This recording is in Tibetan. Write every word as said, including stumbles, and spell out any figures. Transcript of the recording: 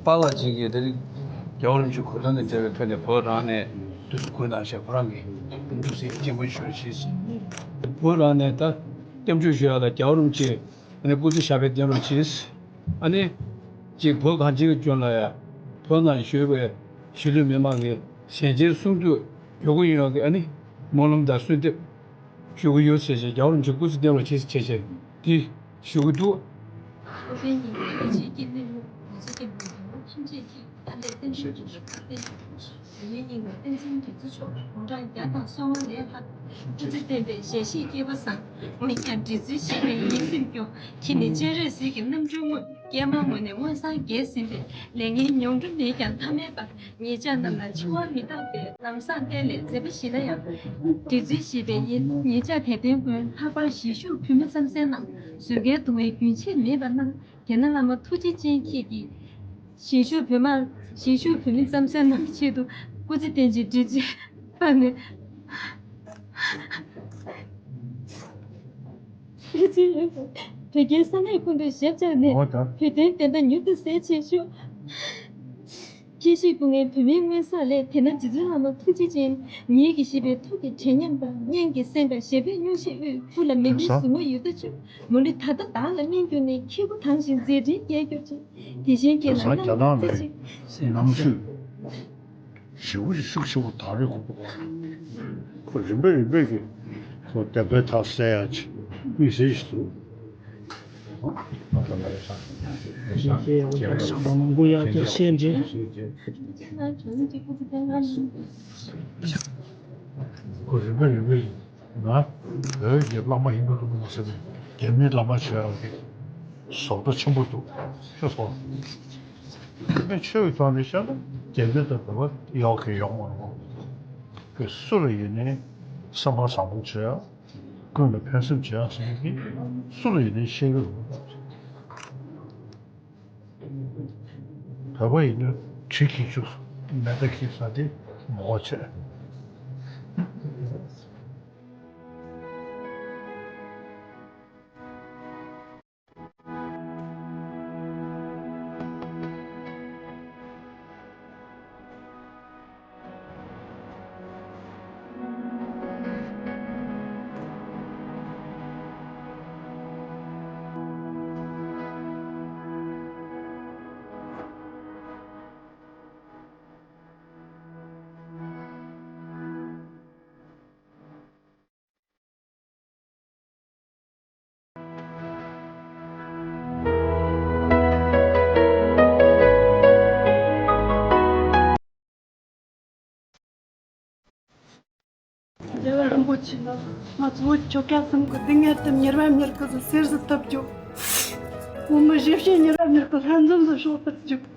པཱ་ལགས་ཅིག་གིས་དེ་རིང་རྒྱལ་བ་རིན་པོ་ཆེ་གོ་སྟོན་དང་འབྲེལ་བའི་ཐོག་ནས་བོད་རང་ནས་དུས་སུ་གུས་བཏང་བྱས་ཁོ་རང་གི་འདུག་སེ་སྐྱབས་མགོན་ཞུ་བ་བྱས་ཤིང་། བོད་རང་ནས་ད་སྐྱབས་འཇུག་ཞུ་ཡག་ལ་རྒྱལ་བ་རིན་པོ་ཆེ་ཨ་ནི་སྐུ་ཚེ་ཞབས་པད་བརྟན་རོགས་གྱིས། ཨ་ནི་ཅིག་བོད་གངས་ཅན་གྱི་ལྗོངས་ལ་ཡ་བོད་ནང་བཞུགས་པའི་གཞིས་ལུས་མི་མང་གི་ཞལ་མཇལ་གསུང་གྲོས་ཞུ་གི་ཡོད་ཡག་གི་ཨ་ནི་སྨོན་ལམ་དང་གསོལ་འདེབས་ཞུ་གི་ཡོད་ཟེར་བྱས། རྒྱལ་བ་རིན་པོ་ཆེ་སྐུ་ཚེ་བརྟན་རོགས་གྱིས་ཟེར་བྱས་བྱས་འདི་ཞུ་གི་འདུག། ཨོ་རྒྱན་ཉིད་ཀྱི་ཡེ་ཤེས་ཀྱི་གླེང་ལུགས་ཡེ་ཤེས་ཀྱི་ལུས་ཀྱི་ལུགས་ཐམས་ཅད་ཀྱི་མཐའ་ལས་བསྟན་འགྲོའི་གྲུབ་པ་བསྟན་འགྲོའི་གཞི་ཡུལ་རྙིང་བའི་བསྟན་འཛིན་རིག་འཛིན་མཆོག་དགུང་གྲངས་བརྒྱ་དང་སོ་ལྔ་ལས་ལྷག་སྐུ་ཚེ་བརྟན་པའི་ཞལ་བཞེས་སྐྱེས་པ་བཟང་། འོན་ཀྱང་འདྲེ་ཚུལ་ཞིག་ནས་ཡིད་སེམས་སྐྱོ། ཁྱེད་ནི་སྤྱན་རས་གཟིགས་ཀྱི་རྣམ་འཕྲུལ་དངོས། ཀྱེ་མ་ངོས་ནས་མངོན་སངས་རྒྱས་ཟིན་པས། ལས་ངན་མྱོང་གྲོལ་མེད་ཀྱང་ཐ་མལ་པ། ཉེ་ཆར་རྣམས་ལ་འཆི་བ་མི་རྟག་པས། ལམ་བཟང་བསྟན་ལས་འཛེམ་པ་ཞི་ན་ཡང་། འདྲེ་ཚུལ་ཞེས་པའི་ཉེ་ཉེ་ཆར་དད་ལྡན་ཀུན། ལྷག་པར་གཞིས་བཞུགས་བོད་མི་རྩམ་ཟན་རྣམས། ཟུར་བཀལ་གདུང་བས་རྒྱུན་ཆད་མེད་པར་གནང་། དེ་ན་བླ་མ་ཐུགས་རྗེ་ཅན་ཁྱེད་ཀྱིས་གཞིས་བཞུགས་བོད་མི་གཞིས་བཞུགས་བོད་མི་རྩམ་ཟན་རྣམས་ཆེད་དུ་སྐུ་ཚེ་བརྟན་ཅིང་འབྲེལ་ཆེ་པ་ནས། བོད་ཀྱི་ས་གནས་ཀུན་ཏུ་ཞབས་བཅགས་ནས། འོ་ད། བོད་དོན་བདེན་མཐའ་མྱུར་དུ་གསལ་བྱེད་ཤོག། ཁྱེད་ཤེས་སྐུ་ངལ་བོད་མིའི་སྔོན་བསགས་ལས། དེ་ན་རྗེ་བཙུན་བླ་མ་ཐུགས་རྗེ་ཅན། ཉིད་ཀྱིས་བཞེས་པའི་ཐུགས་ཀྱི་བྲན་མཉམ་པ། གཉེན་གྱིས་གསན་པའི་ཞབས་པད་སྙུང་གཞི་དབུས། སྐུ་ལ་མི་འདྲའི་གཟིགས་མོ་ཡོད་དོ་ཅོག། མུ་ལི་ད་ལྟ་བདག་ལ་སྨན་གྱུར་ནས། ཁྱེད་སྐུ་དྭངས་ཤིང་མཛད་འཕྲིན་རྒྱས་གྱུར་ཅིག། དེ་བཞིན་ཁྱེད་ལ་ད་ལྟ་རྩེ་གཅིག། ནང་ཆོས། ཞེ་པོ་ཅིག་ཤུགས་ཆེ་པོ་དར་རེད་ཁོ་པོ། ཁོ་རིམ་པས་རིམ་པས་ཀྱིས་ཁོ་དད་པའི་མཐའ་གསལ་ཡག་ཅིག་དམིགས་བསལ་ཞིག་འདུག། ཞེས་ཡང་བསྐྱར་བསམ་བློ་ཡག་ཅིག་བཤད་རྗེས། ཁོ་རིམ་པས་རིམ་པས་ང་བོད་ཀྱི་བླ་མ་ཡིན་པ་འདུག་མ་ཟེར་ནས་རྒྱ་མིའི་བླ་མ་བྱས་ཡག་གི་བཟོ་ལྟ་ཆེན་པོ་འདུག་ཤོད་སོང་། དེ་ནས་ཆོས་ཀྱི་ཐོག་ནས་བཤད་ན་རྒྱ་མི་དང་བོད་པ་ཡག་གི་ཡོང་མ་རུང་། ཁོས་སུ་ལ་ཡིན་ནའི་སེམས་པ་བཟང་པོ་བྱེད་ཡག། ཀུན་ལ་ཕན་སེམས་བྱེད་ཡག་ཟེར་མཁན་སུ་ལ་ཡིན་ནའི་ཤེས་ཀྱི་རེད། བོད་པ་ཡིན་ན་གྲི་གིས་བཅུག་མེ་མདའ་གིས་ཟ་དེ་མོ་བྱས། རྒྱལ་བ་རིན་པོ་ཆེ་ལ་ང་ཚོ་བོད་ཆོལ་ཁ་གསུམ་གྱི་སྡུག་བསྔལ་དེ་མྱུར་བ་མྱུར་གི་སེལ་ཟིན་ཐུབ་རྒྱུ། བོད་མི་ཞི་བྱེད་མྱུར་བ་མྱུར་གི་ལྷན་འཛོམས་སུ་བྱུང་ཐུབ་རྒྱུ།